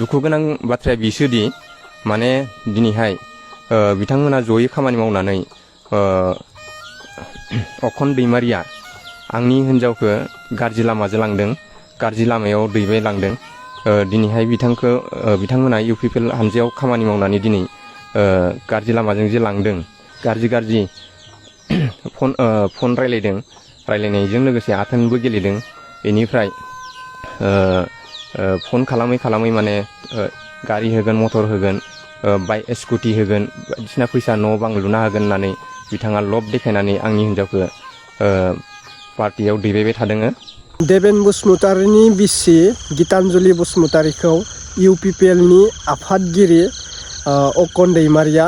दुखु गोनां बाथ्राया बिसोदि माने दिनैहाय बिथांमोना जयै खामानि मावनानै अखन दैमारिया आंनि हिन्जावखौ गाज्रि लामाजों लांदों, गाज्रि लामायाव दैबाय लांदों। दिनैहाय बिथांमोना इउपिपिएल हानजायाव खामानि मावनानै दिनै गाज्रि लामाजों जे लांदों, गाज्रि फन रायलायदों, रायलायनायजों लोगोसे आथोनबो गेलेदों। बेनिफ्राय फन खालामै माने गारि होगोन, मटर होगोन, बाइक स्कुटि होगोन, बायदिसिना फैसा न' बां लुना होगोन होननानै बिथाङा लब देखायनानै आंनि हिन्जावखौ पार्टियाव दैबायबाय थादों। देबेन बसुमतारीनि बिसि गितानजलि बसुमतारीखौ इउपिपिएलनि आफादगिरि अकन दैमारिया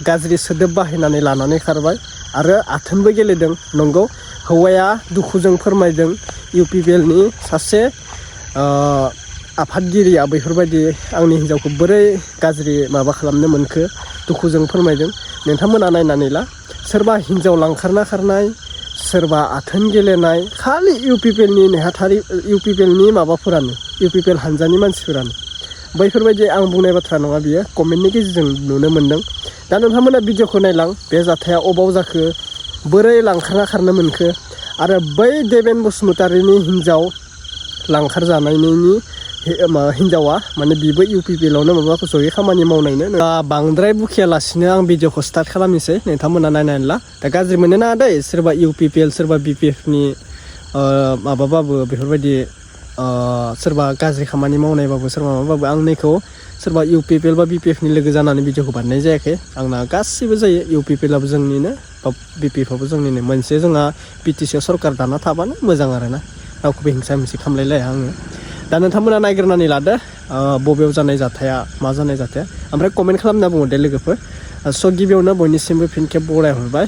गाज्रि सोदोब बाहायनानै लानानै खारबाय आरो आथोनबो गेलेदों। नंगौ, हौवाया दुखुजों फोरमायदों इउपिपिएलनि सासे आफादगिरिया बेफोरबायदि आंनि हिन्जावखौ बोरै गाज्रि माबा खालामनो मोनखो दुखुजों फोरमायदों। नोंथांमोना नायनानै ला, सोरबा हिन्जाव लांखारना खारनाय, सोरबा आथोन गेलेनाय, खालि इउपिपिएलनि नेहाथारि इउपिपिएलनि माबाफोरानो, इउपिपिएल हानजानि मानसिफोरानो। बैफोरबायदि आं बुंनाय बाथ्रा नङा, बियो कमेन्टनि गेजेरजों नुनो मोन्दों। दा नोंथांमोना भिडिअखौ नायलां, बे जाथाया अबाव जाखो, बोरै लांखारना खारनो मोनखो, आरो बै देबेन बसुमतारीनि हिन्जाव लांखार जानायनि हिन्जावा माने बिबो इउपिपिएलावनो माबाखौ जयै खामानि मावनायनो। बांद्राय बुखियालासिनो आं भिडिअखौ स्टार्ट खालामनोसै, नोंथांमोना नायनानै ला। दा गाज्रि मोनो नाङा दै, सोरबा इउपिपिएल सोरबा बिपिएफनि माबाबाबो बेफोरबायदि सोरबा गाज्रि खामानि मावनायबाबो सोरबा माबाबाबो आंनिखौ सोरबा इउपिपिएल बा बिपिएफनि लोगो जानानै भिडिअखौ बानायनाय जायाखै। आंना गासिबो जायो, इउपिपिएलाबो जोंनिनो बा बिपिएफआबो जोंनिनो। मोनसे जोंहा बिटिसिआव सरकार दाना थाबानो मोजां आरोना, रावखौबो हिंसा हिंसि खालामलायलाया आङो। दा नोंथांमोना नायग्रोनानै लादो बबेयाव जानाय जाथाया, मा जानाय जाथाया, ओमफ्राय कमेन्ट खालामना बुङो दे लोगोफोर। स' गिबियावनो बयनिसिमबो फिन खेब बरायहरबाय।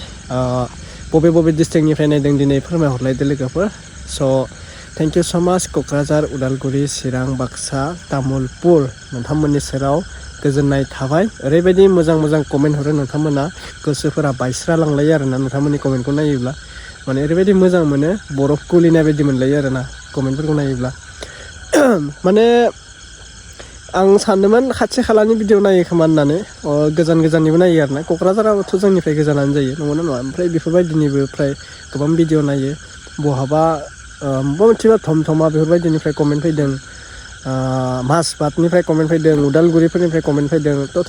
बबे डिस्ट्रिक्टनिफ्राय नायदों दिनै फोरमायहरलायदो लोगोफोर। स' थेंक इउ स' माच। क'क्राझार, उदालगुरि, चिरां, बाक्सा, तामुलपुर नोंथांमोननि सेराव गोजोननाय थाबाय। ओरैबायदि मोजां कमेन्ट हरो नोंथांमोना, गोसोफोरा बायस्रा लांलायो आरोना नोंथांमोननि कमेन्टखौ नायोब्ला। माने ओरैबायदि मोजां मोनो, बरफ गलिनाय बायदि मोनलायो आरोना कमेन्टफोरखौ नायोब्ला। माने आं सानदोंमोन खाथि खालानि भिडिअ नायो खोमा होननानै, गोजाननिबो नायो आरोना। क'क्राझाराबोथ' जोंनिफ्राय गोजानानो जायो, नंगौना नङा? ओमफ्राय बेफोरबायदिनिबो फ्राय गोबां भिडिअ नायो। बहाबा बबेबा मोनसेबा थमा बेफोरबायदिनिफ्राय कमेन्ट फैदों, माजबाटनिफ्राय कमेन्ट फैदों, उदालगुरिफोरनिफ्राय कमेन्ट फैदों। थ'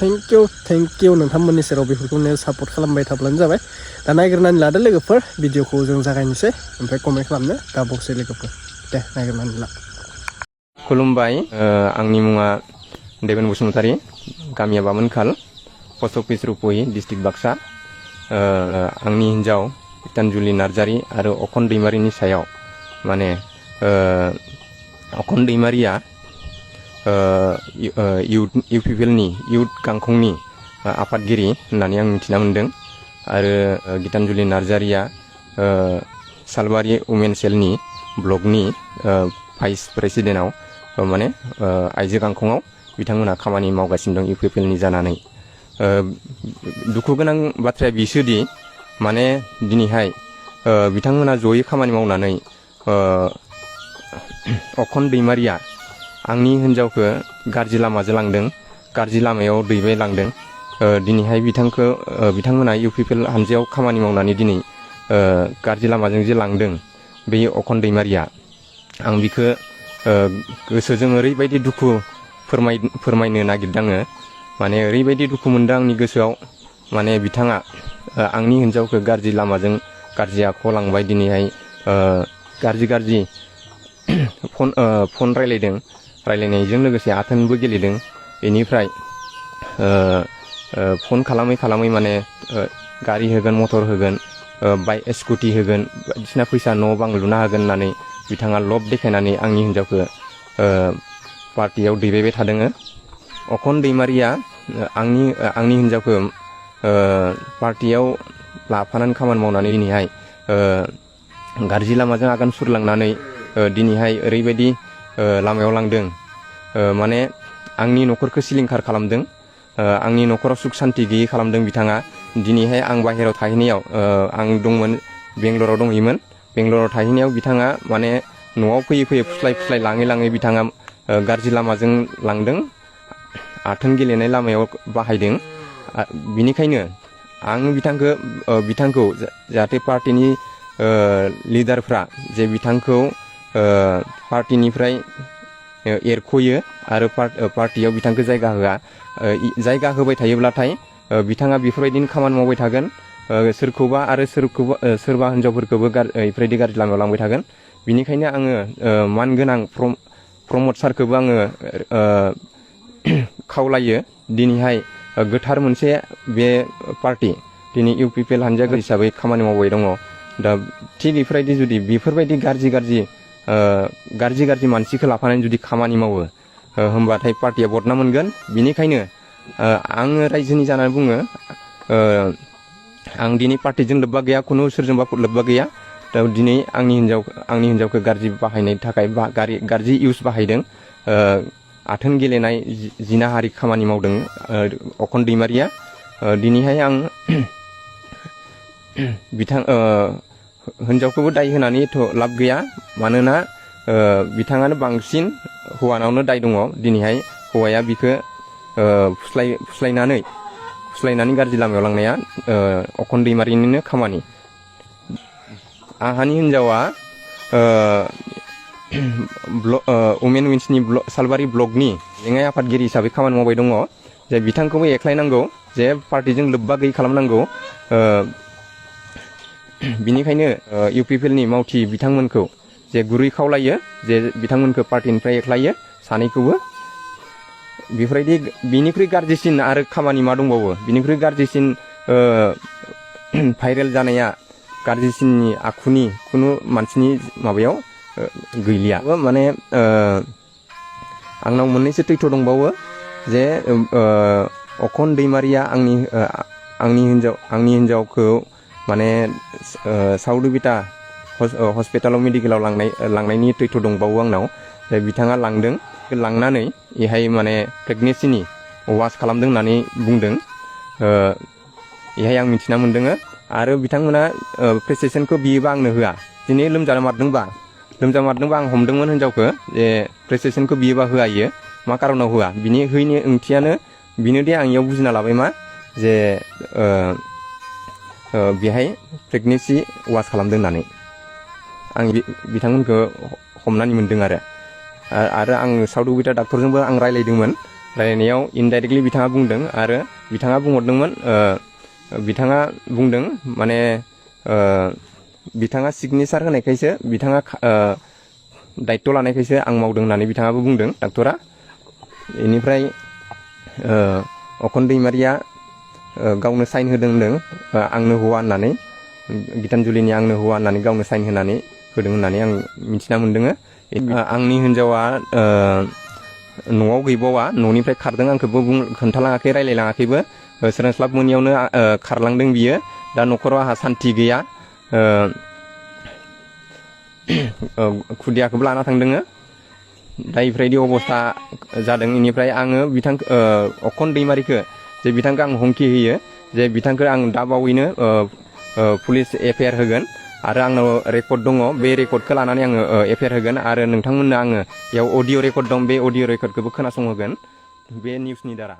थेंक इउ नोंथांमोननि सेराव बेफोरखौनो सापर्ट खालामबाय थाब्लानो जाबाय। दा नायग्रोनानै लादो लोगोफोर, भिडिअखौ जों जागायनोसै, ओमफ्राय कमेन्ट खालामनो दाबावसै लोगोफोर। दे नायग्रोनानै ला। खुलुमबाय, आंनि मुङा देबेन बसुमतारी, गामिया बामोनखाल, पस्ट अफिस रुप'हि, डिस्ट्रिक्ट बाक्सा। आंनि हिन्जाव गितानजलि नार्जारी आरो अखन दैमारिनि सायाव माने अखन दैमारिया इउपिपिएलनि इउथ गांखंनि आफादगिरि होननानै आं मिथिना मोन्दों। आरो गितानजलि नार्जारीया सालबारि वुमेन सेलनि ब्लकनि भाइस प्रेसिडेन्टआव माने आइजो गांखंआव बिथांमोनहा खामानि मावगासिनो दं इउपिपिएलनि जानानै। दुखु गोनां बाथ्राया बिसोदि माने दिनैहाय बिथांमोना जयै खामानि मावनानै अखन दैमारिया आंनि हिन्जावखौ गाज्रि लामाजों लांदों, गाज्रि लामायाव दैबाय लांदों। दिनैहाय बिथांमोना इउपिपिएल हानजायाव खामानि मावनानै दिनै गाज्रि लामाजों जे लांदों बे अखन दैमारिया, आं बिखौ गोसोजों ओरैबायदि दुखु फोरमायनो नागिरदों आङो। माने ओरैबायदि दुखु मोनदों आंनि गोसोआव, माने बिथाङा आंनि हिन्जावखौ गाज्रि लामाजों गाज्रि आखुआव लांबाय। दिनैहाय गाज्रि फन रायलायदों, रायलायनायजों लोगोसे आथोनबो गेलेदों। बेनिफ्राय फन खालामै माने गारि होगोन, मटर होगोन, बाइक स्कुटि होगोन, बायदिसिना फैसा न' बां लुना होगोन होननानै बिथाङा लब देखायनानै आंनि हिन्जावखौ पार्टियाव दैबायबाय थादों। अखन दैमारिया आंनि हिन्जावखौ पार्टियाव लाफानानै खामानि मावनानै दिनैहाय गाज्रि लामाजों आगान सुरलांनानै दिनैहाय ओरैबायदि लामायाव लांदों, माने आंनि न'खरखौ सिलिंखार खालामदों, आंनि न'खराव सुख सान्ति गैयै खालामदों बिथाङा। दिनैहाय आं बाहेरायाव थाहैनायाव, आं दंमोन बेंगलराव दंहैयोमोन। बेंगलराव थाहैनायाव बिथाङा माने न'आव फैयै फुस्लाय लाङै बिथाङा गाज्रि लामाजों लांदों आथोन गेलेनाय लामायाव बाहायदों बिनिखायनो आं बिथांखौ जाहाथे पार्टीनि लिडारफ्रा जे बिथांखौ पार्टीनिफ्राय एरख'यो आरो पार्टीयाव बिथांखौ जायगा होआ जायगा होबाय थायोब्लाथाय बिथाङा बेफोरबायदिनो खामानि मावबाय थागोन सोरबा हिनजावफोरखौबो बेफोरबायदि गाज्रि लामायाव लांबाय थागोन बिनिखायनो आङो मानगोनां प्रमद सारखौबो आङो खावलायो दिनैहाय गोथार मोनसे बे पार्टी दिनै UPPL हानजा हिसाबै खामानि मावबाय दङ दा थिग बेफोरबायदि गाज्रि मानसिखौ लाफानानै जुदि खामानि मावो होमबाथाय पार्टीया बदनाम मोनगोन बिनिखायनो आङो रायजोनि जानानै बुङो आं दिनै पार्टीजों लोब्बा गैया खुनु सोरजोंबा लोब्बा गैया दा दिनै आंनि हिनजावखौ गाज्रि बाहायनायनि थाखाय गाज्रि इउस बाहायदों आथोन गेलेनाय जिनाहारि खामानि मावदों अखन दैमारिया दिनैहाय आं हिनजावखौबो दाय होनानैथ' लाब गैया मानोना बिथाङानो बांसिन हौवानावनो दाय दङ दिनैहाय हौवाया बिखौ फुस्लायनानै गाज्रि लामायाव लांनाया अखन दैमारिनिनो खामानि आंहानि हिनजावा वुमेन विंसनि सालबारि ब्लकनि लेङाइ आफादगिरि हिसाबै खामानि मावबाय दङ जे बिथांखौबो एख्लायनांगौ जे पार्टीजों लोब्बा गैयै खालामनांगौ बिनिखायनो UPPLनि मावथि बिथांमोनखौ जे गुरै खावलायो जे बिथांमोनखौ पार्टीनिफ्राय एख्लायो सानैखौबो बेफोरबायदि बिनिख्रुइ गाज्रिसिन आरो खामानि मा दंबावो बिनिख्रुइ गाज्रिसिन भाइरेल जानाया गाज्रिसिननि आखुनि खुनु मानसिनि माबायाव गैलिया माने आंनाव मोननैसो तैथ' दंबावो जे अखन दैमारिया आंनि हिनजावखौ माने साउथ बिटा हस्पिटालाव मेडिकेलाव लांनायनि तैथ' दंबावो आंनाव जे बिथाङा लांनानै एहाय माने प्रेगनेन्सिनि वास खालामदों होननानै बुंदों एहाय आं मिथिना मोन्दों आरो बिथांमोना प्रेसक्रिपसनखौ बियोबा आंनो होआ दिनै लोमजामारदोंबा आं हमदोंमोन हिनजावखौ जे प्रेसक्रिपसनखौ बियोबा होआ इयो मा कारनाव होआ बिनि होयैनि ओंथियानो बिनोदि आं इयाव बुजिना लाबाय मा जे बेहाय प्रेगनेन्सि वास खालामदों होननानै आं बिथांमोनखौ हमनानै मोन्दों आरो आं साउथ बिटा डाक्टरजोंबो आं रायलायदोंमोन रायलायनायाव इनडाइरेक्टलि बिथाङा बुंदों आरो बिथाङा बुंहरदोंमोन बिथाङा बुंदों माने बिथाङा सिगनेचार होनायखायसो बिथाङा दायित्व लानायखायसो आं मावदों होननानै बिथाङाबो बुंदों डाक्टरा बेनिफ्राय अखन दैमारिया गावनो साइन होदों आंनो हौवा होननानै गितानजुलिनि आंनो हौवा होननानै गावनो साइन होनानै होदों होननानै आं मिथिना मोन्दों आंनि हिनजावा न'आव गैबावा न'निफ्राय खारदों आंखौबो खोन्थालाङाखै रायलायलाङाखैबो सोरांस्लाब मोनियावनो खारलांदों बियो दा न'खराव आंहा सान्थि गैया खुदियाखौबो लाना थांदों दा बेफोरबायदि अबस्था जादों बेनिफ्राय आङो अखन दैमारिखौ जे बिथांखौ आं हुमखि होयो जे बिथांखौ आं दा बावैनो पुलिस FIR होगोन आरो आंनाव रेकर्ड दङ बे रेकर्डखौ लानानै आङो FIR होगोन आरो नोंथांमोननो आङो बेयाव अडिअ रेकर्ड दं बे अडिअ रेकर्डखौबो खोनासंहोगोन बे निउसनि दारा